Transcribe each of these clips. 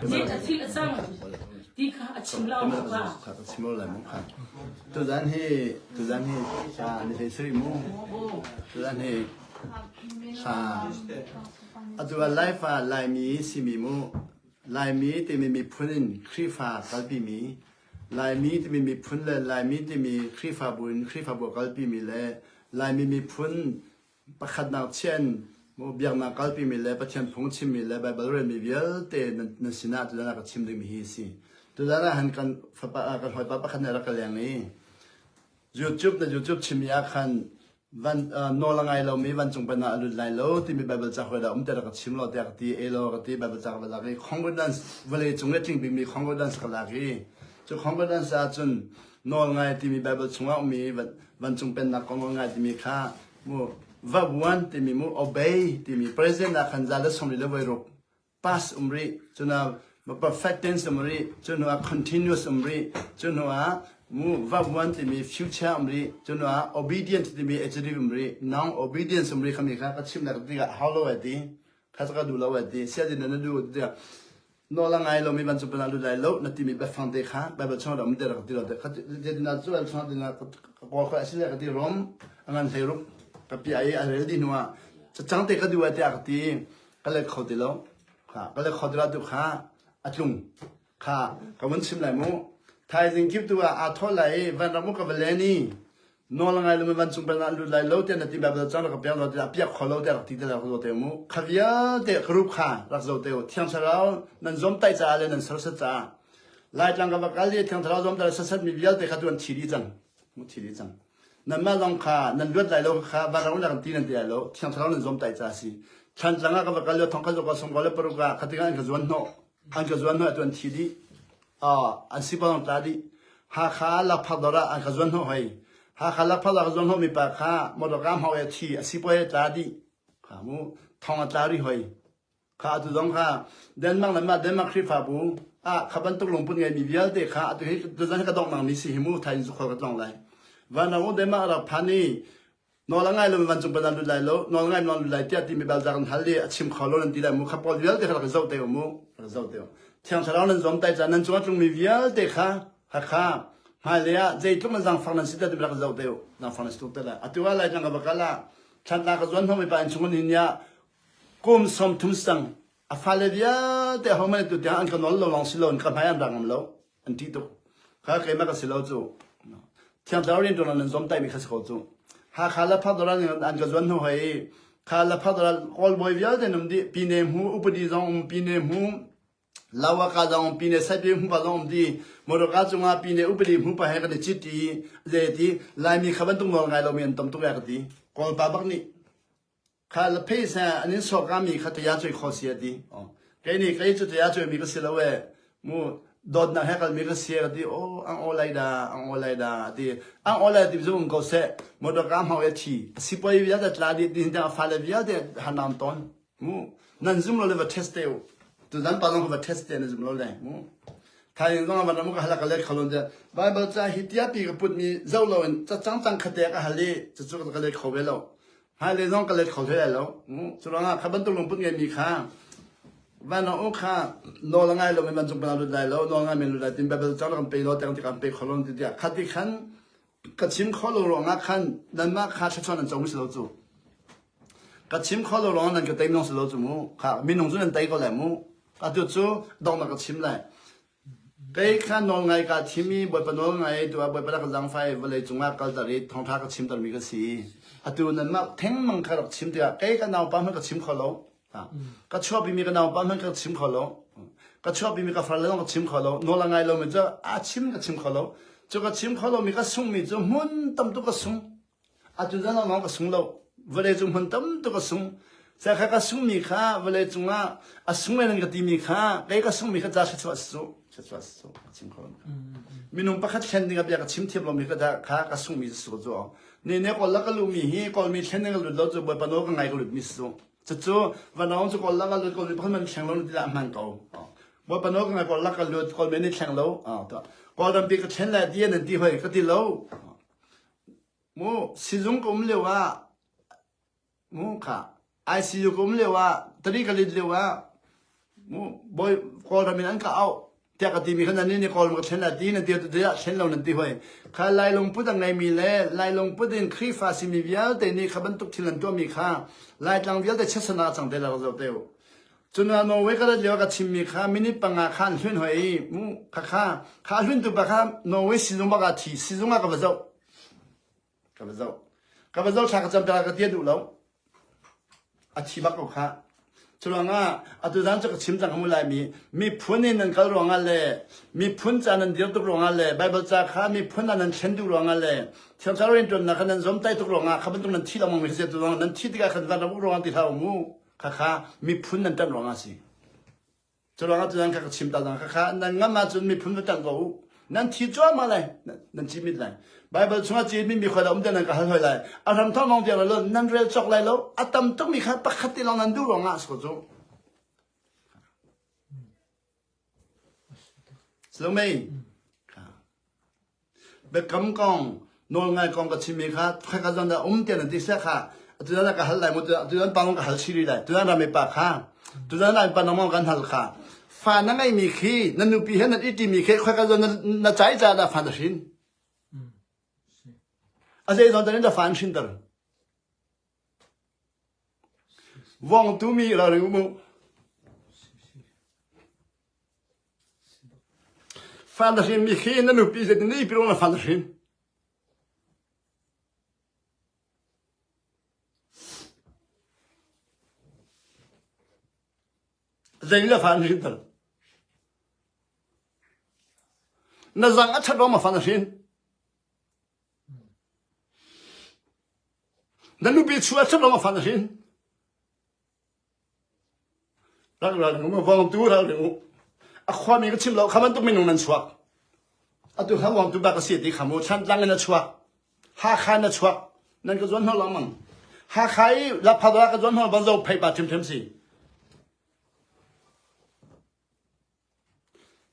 Zei a thil a cang ti kha a chim lo pa. Kha ka chim lo lai mu kha. Tuzan hi tuzan hi thla ni hlei sari mu. Tuzan hi thla atu ah Laifa Laimi simi mu Laimi timi miphun in Khrihfa kalpimi Laimi timi miphun le Laimi timi Khrihfabu in Khrihfabu a kalpimi le Laimi miphun Pakhatnak chiah in biaknak kalpimi le Pathian phung chimmi le Baibal relmi vialte nan sinah tuzan ah ka chim dingmi hi a si. Tuzan ah han kan fapa kan hawipa pakhat nih a rak ka leng i YouTube na YouTube chimmi ah khan van nawl a ngai lomi vancung pen ah a lut lai lo timi Baibal ca hawi dah um te rak ka chim lo tiah ka ti elaw ka ti Baibal ca ka va lak i concordance vawlei cung i tling bikmi concordance ka lak i cu concordance ah cun nawl ngai timi Baibal chungah ummi vancung pennak kong nawl ngai timi kha mu vavuan timi mu obey timi present ah khan za le sawmli le voiruk past um rih cuna perfect tense um rih cu hnu ah continuous um rih cu hnu ah mu vavuan timi future um rih cu hnu ah obedient timi adjective um rih noun obedience um rih khami kha ka chim lak tikah how lo ai ti kha ka duh lo ai ti sia din na du tiah Nawl a ngai lomi bantuk ah lut lai lo na timi biafang te kha Baibal chungah dah um te rak ti lo te kha dina cu Baibal chungah dina ka kawl khoi asile ka ti rom a ngan hlei ruk ka pia i a rel di hnu ah cacang te ka duh ai tiah ka ti ka let kho ti lo kha ka let kho ti lo tu kha a tlung kha ka vun chim lai mu thaizing kip tu ah aa thawh lai i vanram u ka va len i Nawl a ngai lomi vancung bal ah lut lai lo tiah na ti Baibal cang rak ka pek lo tiah piak kho lo tiah rak ti te rak zo te mu. Kha vialte group kha rak zo te u. Thiang Thlarau nan zawmtaih caah le nan sersiat caah Laitlang ka va kal i Thiang Thlarau zawmtaih le sersiat mi vialte kha tu an thi dih cang. Mu thi dih cang. Nanmah zong kha nan luat lai lo kha vanram le kan ti nan ti lai lo. Thiang Thlarau nan zawmtaih caah si. Thlantlang ah ka va kal lio thong khat ka sawm ko le paruk ah khatikah an ka zuan hnawh. An ka zuan hnawh tu an thi dih. an si bang tla dih. Hakha lakphak dawr ah an ka zuan hnawh hoi. Hakha lakphak dawr ka zuan hnawh mi pa kha motor hmau e thi a si poi tla dih. Kha mu thong a tla ri hoi. Kha atu zong kha Denmark le mah Denmark Khrihfabu ah kha bantuk lungput ngei mi vialte kha atu hi tuzan hi ka donghnak ni si hi mu thai in zu khol ka tlong lai. Vanram Denmark rak phan i Nawl a ngai lomi vancung pan ah lut lai lo, nawl ngai nawl lut lai tiah timi bal kan hal i a chim kho lo nan ti lai mu. Kha pawl vialte kha rak i zoh te u mu. Rak i zoh te u. Thiang Thlarau nan zuam tai caan nan cungah tlungmi vialte kha hakha hmailei ah zeitluk nan zaangfak nan si te timi rak i zoh te u. Zaangfak nan si tuk te lai. Atu ah Laitlang ka va kal ah thlanla ka zuan hnawmi pa innchung an hin ah kum 30 sang a fale vialte ahohmanh tu tiang an ka nawl lo lawng si lo in ka hmai an ra ngam lo. An ṭih tuk. Kha keimah ka si lo cu. Thiang Thlarau rianṭuan nan zawmtaihmi kha si ko cu. Hakha le Phakdawr an ka zuan hnu hoi. Kha le Phakdawr Kawl bawi vialte an um dih. Pine hmu upadi zong um, pine hmu lawaka zong um, pine saipi hmu pa zong um di. Motorka cungah pine upadi hmu pa he kan i cit i zei ti Laimi kha bantuk nawl ngai lomi an tam tuk ya ka ti. Kawl pa bak nih Kha la phei sa an in sawk mi kha taya choi kho si ati. Kei nih kei cu taya choi mi ka si lo e. Mu dawtnak he kal mi ka si ka ti o ang o lai da ang o lai da ati. Ang o lai ti zu um ko se motor ka hmau e thi. Sipoi vialte tla di din ta fale vialte hanam ton. Mu nan zum lo le va test te u. Tu zan pa zong ka va test te na zum lo le. Mu Thaing zong van ram ka halak le kholon de Bible ca hi tia pi ka put mi zo lo in ca chang chang khate ka hali cu cu ka le kho ve lo. Hmailei zong ka let kho hlei lai lo. Cu ruangah kha bantuk lungput ngeimi kha van u kha nawl a ngai lomi vancung pan ah lut lai lo, nawl ngai men lut lai tin Bible cang kan pe lo tiang ti kan pe kho lo ti tiah kha ti khan ka chim kho lo ruangah khan nanmah kha thluachuah nan co si lo cu. Ka chim kho lo ruangah nan ka tei nong si lo cu mu. Kha minung cu nan tei ko lai mu. Atu cu donghnak ka chim lai. Kei kha nawlngai kaa thim i Bawipa nawlngai tu ah Bawipa rak ka zaangfah i vawlei cungah kalter i thawngṭha ka chimtermi ka si. Atu nanmah thengmang kha rak chim tikah kei ka naupa hmanh ka chim kho lo. Ka chuahpimi ka naupa hmanh ka chim kho lo. Ka chuahpimi ka farle zong ka chim kho lo. Nawl a ngai lomi cu a chim ka chim kho lo. Cu ka chim kho lomi ka sunghmi cu hmun tam tuk ka sung. Atu zan lawng ka sung lo. Vawlei cung hmun tam tuk ka sung. Ca kha ka sungmi kha vawlei cungah a sung nan ka timi kha kei ka sungmi kha ca thluachuah si cu. Thluachuah si cu. Ka chim kho lo. Minung pakhat thlen ding ah bia ka chim thiam lomi ka kha ka sungmi si cu. Ne ne kawl la ka luhmi hi kawlmi thlen ding ka lut lo cu Bawipa nawl ka ngai ka lutmi si cu. Cucu vanawng cu kawl la ka lut kawlmi pakhat man thleng lo ti dah hman ko. Bawipa nawl ka ngai kawl la ka lut kawlmi nih thleng lo. Kawlram pi ka thlen lai ti nan ti hoi ka ti lo. Mu sizung ka um lio ah mu kha ICU ka um lio ah tari ka lit lio ah. Mu bawi Kawlram in an ka auh tiah ka timi kha nan nih Kawlram ka thlen lai ti nan ti tu ah thlen lo nan ti hoi. Kha Lai lungput a ngeimi le Lai lungput in Khrihfa simi vialte nih kha bantuk thil an tuahmi kha Laitlang vialte chiatsan ah a cang te la rak zoh te u. Cun ah Norway ka rat lio ah ka chimmi kha minute panga kha an hlun hoi i mu kha kha kha a hluntu pa kha Norway sizung bak ah thi sizung ah ka va zoh. Ka va zoh. Ka va zoh thla ka cam piak ka tia duh lo. A thi bak ko kha. Curuangah atu zan cu ka chim cang hamu laimi miphun in nan kal ruangah le miphun ca nan dir tuk ruangah le Bible ca kha miphun ah nan thlen duh ruangah le Thiang Thlarau rianṭuannak kha nan zawmtai tuk ruangah kha bantuk nan thi lengmang mi si tu nan thi tikah khan van ram uk ruangah ti hlah u mu kha kha miphun nan ṭanh ruangah a si. Curuangah tutan kha ka chim ta cang khakha nan ngam ahcun miphun va ṭanh ko u. Nan thi cuahmah lai, nan cimit lai. Bible chungah cimmi mi khoi la um te nan ka hal hoi lai. A hram thawng lawng tiang lo nan rel cawk lai lo. A tam tukmi kha pakhat te lawng nan duh ruangah a si ko cu. Silomei. Biakam kong, nawlngai kong ka chimmi kha khoika zawn dah um tiah nan ti seh kha atu ka hal lai mu tu zan pa ka hal chih rih lai tu zan rami pa kha tu zan rami pa nangmah kan hal kha fa na ngeimi khi na nupi he nan i ṭimi khi khoika zawn na cai ca dah fa na hrin a zei zawn in dah fa an hrinter Vong tu mi ra ring mu. Fa na hrin mi khi na nupi zeitin na ipi na fa na hrin. Zei le fa an hrin tal. Na zang a ṭhat ma fa na hrin. Na nupi chu a ṭhat lo ma fa na hrin. Rak ral ning u, vong tu ral ning u. A khuami ka chim lo, kha bantuk minung nan chuak. Atu kha vong tu bak a si ti kha mu, Thantlang in a chuak. Hakha in a chuak. Nan ka zuan hno lengmang. Hakha i Laphadwa ka zuan hno ban zo phei pa ṭhimṭhim si.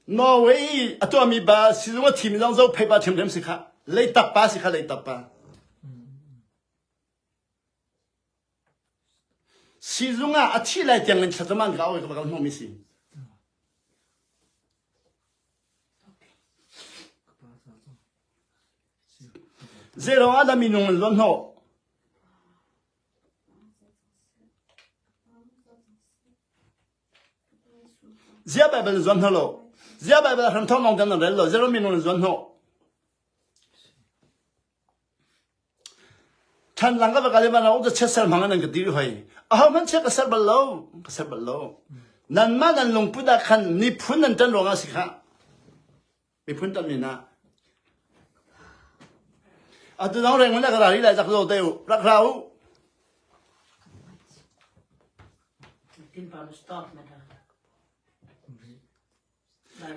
Norway i a tuahmi ba sizung a thimi zong zo phei pa ṭhimṭhim si kha. Leitak pa si kha leitak pa. Sizung ah a thih lai tiang in thlacam an ka oi ka kal hnawmi si. Zeiruang ah dah minung an zuan hnawh? Zia Bible zuan hnawh lo. Zia Bible hram thawng lawng nan rel lo. Zero minung an zuan hnawh. Ṭhanlang ka va kal i van ah chiat ser hmang nan ka ti hoi. Aho hmanh chiat ka ser bal lo. Ka ser bal lo. Nanmah nan lungput ah khan miphun nan ṭan ruangah si khah. Miphun ṭan min ah. Atu dang reng na ka ra ri lai zak zo te u. Rak ra u.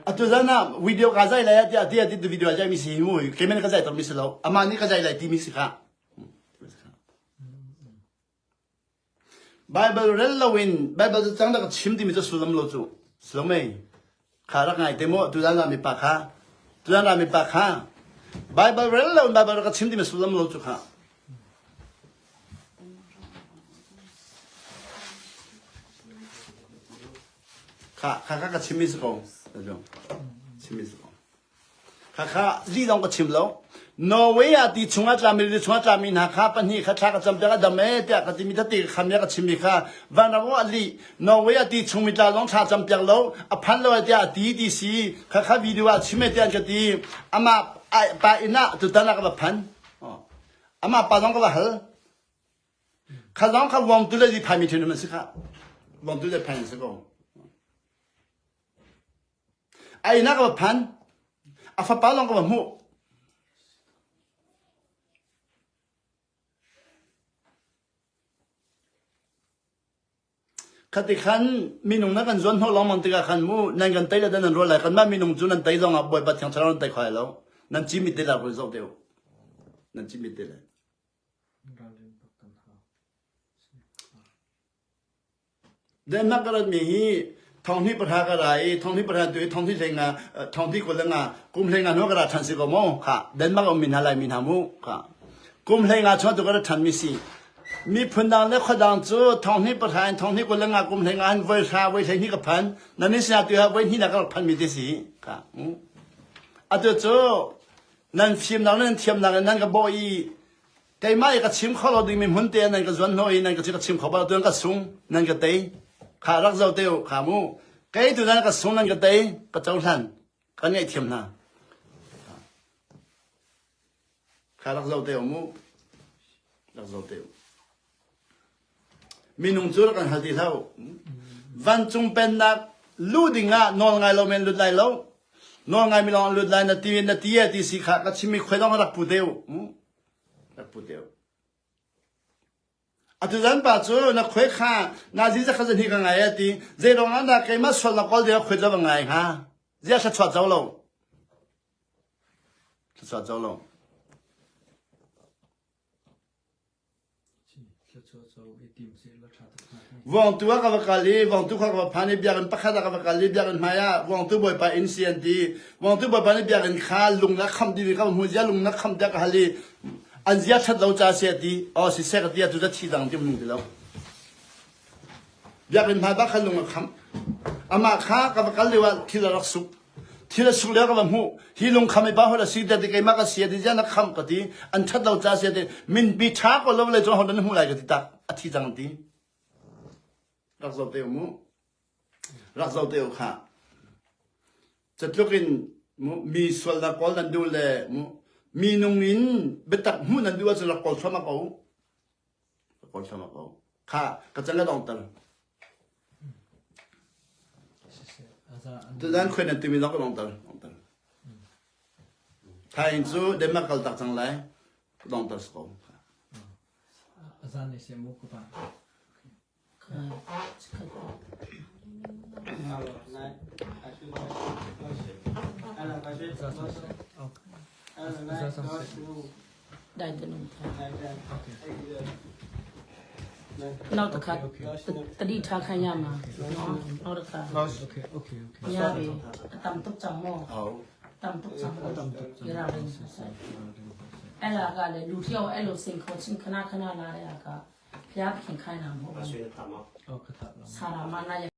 Atu zan ah video ka zai lai tiah tiah ti video zai mi si mu kemen ka zai tor mi si lo amah nih ka zai lai ti mi si kha Bible rel lo in Bible cu cang da ka chim timi cu sullam lo cu sullam mei kha rak ngai te mu tu zan mi pa kha tu zan mi pa kha Bible rel lo in Bible ka chim timi sullam lo cu kha Kha kha kha ka chim mi si ko. Chim mi si ko. Kha kha li zong ka chim lo. Norway ah ti chungah tlami li chungah tlami hna kha pahnih kha thla ka cam piak a dam e tiah ka timi tati ka kham ya ka chim mi kha vanram ah li Norway ah ti chung mi tla zong thla cam piak lo a phan lo tiah a ti ti si kha kha video ah chim e tiah an ka ti amah pa inn ah tutan ah ka va phan amah pa zong ka va hal Kha zong kha vawngtu le zi phaimi ṭhen an si kha. Vawngtu le phain si ko. A inn ah ka va phan. A fapa lawng ka va hmuh. Khati khan minung na kan zuan hnawh lengmang tikah khan mu nan kan tei le dan nan ruah lai kanmah minung cu nan tei zong ah Bawipa Thiang Thlarau nan tei kho lai lo. Nan cimit te lai zoh te u. Nan cimit te lai. Denmark ka ratmi hi thonghnih pahra ka ra i thonghnih pahra tu i thonghnih hlei nga thonghnih 20 le nga kum hlei nga hnu ka ra ṭhan si ko mu kha Denmark ummi hna Laimi hna mu kha kum hlei nga chung tu ka ra ṭhanmi si. Miphun dang le khuadang cu thonghnih pahra in thonghnih 25 kum hlei nga in voi hra voi 12 ka phan. Nan ni sinah tu voi hnih ka rak phan mi te si. Ka. Atu cu nan fimnak nan thiamnak in nan ka bawh i keimah i ka chim kho lo dingmi hmun te nan ka zuan hnawh i nan ka ka chim kho bal tu ka sung nan ka tei kha rak zo te u kha mu kei tu nan ka sung nan ka tei ka cohlan kan ngaihthiam hna Kha rak zoh te u mu. Rak zoh te u. Minung cu rak kan hal ti hlah u. Vancung pennak lu ding ah nawl ngai lo men lut lai lo. Nawl ngai mi lawng lut lai na ti na ti ti si kha ka chimmi khoi dong rak pu te u. Rak pu te u. Atu zan pa cu na khoi kha nazi zakhat zan hi ka ngai a ti. Zei ruang ah dah keimah sual na kawl ding ah khoi lo va ngai hnga? Ziah thluachuah co lo? Thluachuah co lo. Vawngtu ah ka va kal i Vawngtu khua ka va phan i biakinn pakhat ah ka va kal i biakinn hmai ah Vawngtu Bawipa inn si an ti. Vawngtu Bawipa nih biakinn kha lung na khamh dih ka hmu zia lung na khamh tiah ka hal i an zia ṭhat lo ca si a ti. Aw siseh ka ti atu ca thi dang ti nung ti lo. Biakinn hmai bak khan lung a khamh. Amah kha ka va kal lio ah thil a rak suk. Thil a suk lio ka va hmuh. Hi lungkham i pa hol a si tiah ti keimah ka si a ti ziah na khamh ka ti. An ṭhat lo ca si a ti. Minpi ṭha ko lo le cun ho na hmuh lai ka ti tak. A thi cang ti. Rak zoh te u mu. Rak zoh te u khah. Catluk in mu, mi sualnak kawl nan duh le mu, mi nung in biatak hmuh nan duh ahcun rak kawl thluahmah ko u. Rak kawl thluahmah ko. Kha ka cang ka dongter. Tuzan khoi nan timi zong ka dongter. Dongter. Thaing cu Denmark kal tak cang lai. Ka dongter ko. Azan ne se mu ko pa. Dai te nung Nau takhat tadi tha kha ya ma. Nau takhat. Ya be tam tuk cang mo. Tam tuk cang. Ira ring. Ela ka le lu thio elo sing kho chin khana khana la ya ka ဘုရားသခင်ခိုင်းတာမဟုတ်ဘူးဆာရာမနာယ